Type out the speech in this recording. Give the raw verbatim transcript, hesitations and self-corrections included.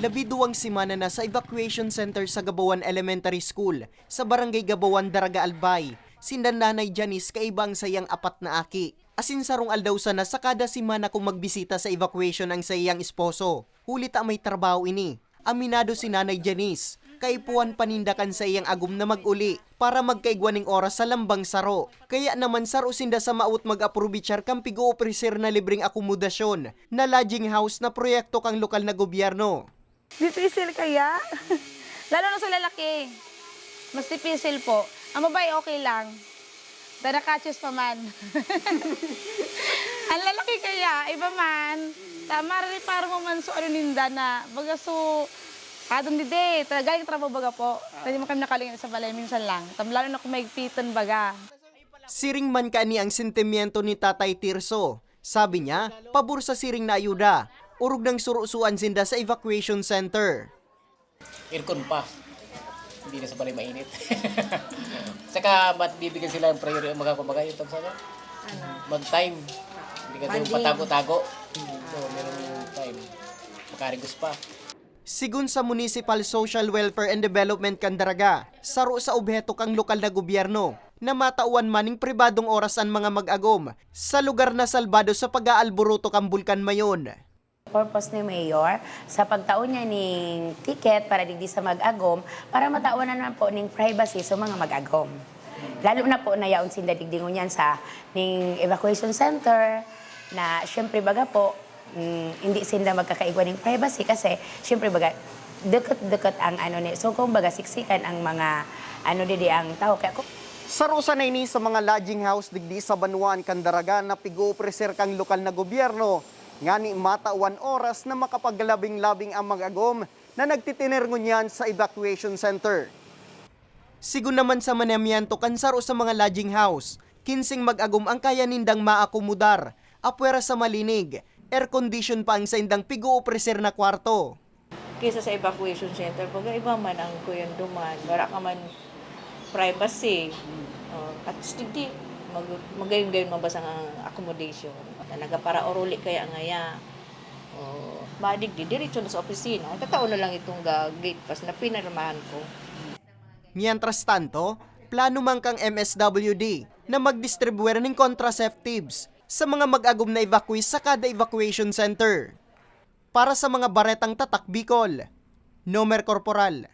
Labi duwang semana na sa evacuation center sa Gabawan Elementary School, sa Barangay Gabawan, Daraga, Albay, sinda Nanay Janice kaiba ang saiyang apat na aki. Asin sarong aldaw sana sa kada semana kung magbisita sa evacuation ang saiyang esposo, huli ta may trabaho ini. Aminado si Nanay Janice, kaipuhan pa ninda kan saiyang agom na mag-uli para magkaigwa ning oras sa lambang saro. Kaya naman saro sinda sa mawot mag-aprobichar kan pig-oofreser na libreng akomodasyon na lodging house na proyekto kan lokal na gobyerno. Dipisil kaya? Lalo na sa lalaki. Mas dipisil po. Ang babae okay lang. Dara kachos pa man. Ang lalaki kaya, iba man. Tama, reparo mo man so ano ninda na, baga so, adon dide, ta-, galing trabaho baga po. Hindi mo kami nakalingan sa balay, minsan lang. Tam-, lalo na kung maigpitan baga. Siring man kaini ang sentimiento ni Tatay Tirso. Sabi niya, pabor sa siring na ayuda. Orog nang surusuan sinda sa evacuation center. Aircon pa. Hindi na sa balay mainit. Saka ba't bibigyan sila ng priority, mga kumbaga, yung tawag sa ano? Mag-time. Hindi ka doon Bonding. Patago-tago. So, meron time. Makarigos pa. Sigon sa Municipal Social Welfare and Development kan Daraga, saro sa obheto kan lokal na gobyerno na matawan man ning pribadong oras an mga mag-agom sa lugar na salbado sa pag-aalburuto kan Bulkan Mayon. Purpose ni Mayor sa pagtao niya ning ticket para digdi sa mag-agom, para matawan naman po ning privacy sa mga mag-agom. Lalo na po na yaon sinda digdi ngunyan sa ning evacuation center na siyempre baga po, mm, hindi sinda magkakaigwa ning privacy kasi siyempre baga dukot-dukot ang ano ni, so kung baga siksikan ang mga ano didi ang tao. Kaya kung Saro sana ini sa mga lodging house digdi sa banwaan kan Daraga na pig-oofreser kan lokal na gobyerno, ngani matawan oras na makapaglabing-labing ang mag-agom na nagtitiner ngunyan sa evacuation center. Sigon naman sa manamiento kan saro sa mga lodging house, kinseng mag-agom ang kaya nindang maakomodar, apwera sa malinig, air condition pa ang saindang pig-oofreser na kwarto. Kaysa sa evacuation center, baga iba man ang kuyan duman, wala ka man privacy. Oh, at least digdi, mag-, magayon-gayon mabasang ang accommodation. Nagaparaoruli kaya ngaya. Oh, madigdi, diretso na sa opisina. Katao na lang itong ga-, gate pass na pinirmahan ko. Mientras tanto, plano man kang M S W D na magdistribuir nin contraceptives sa mga mag-agom na evacuees sa kada evacuation center. Para sa mga Baretang Tatak Bicol, Nomer Corporal.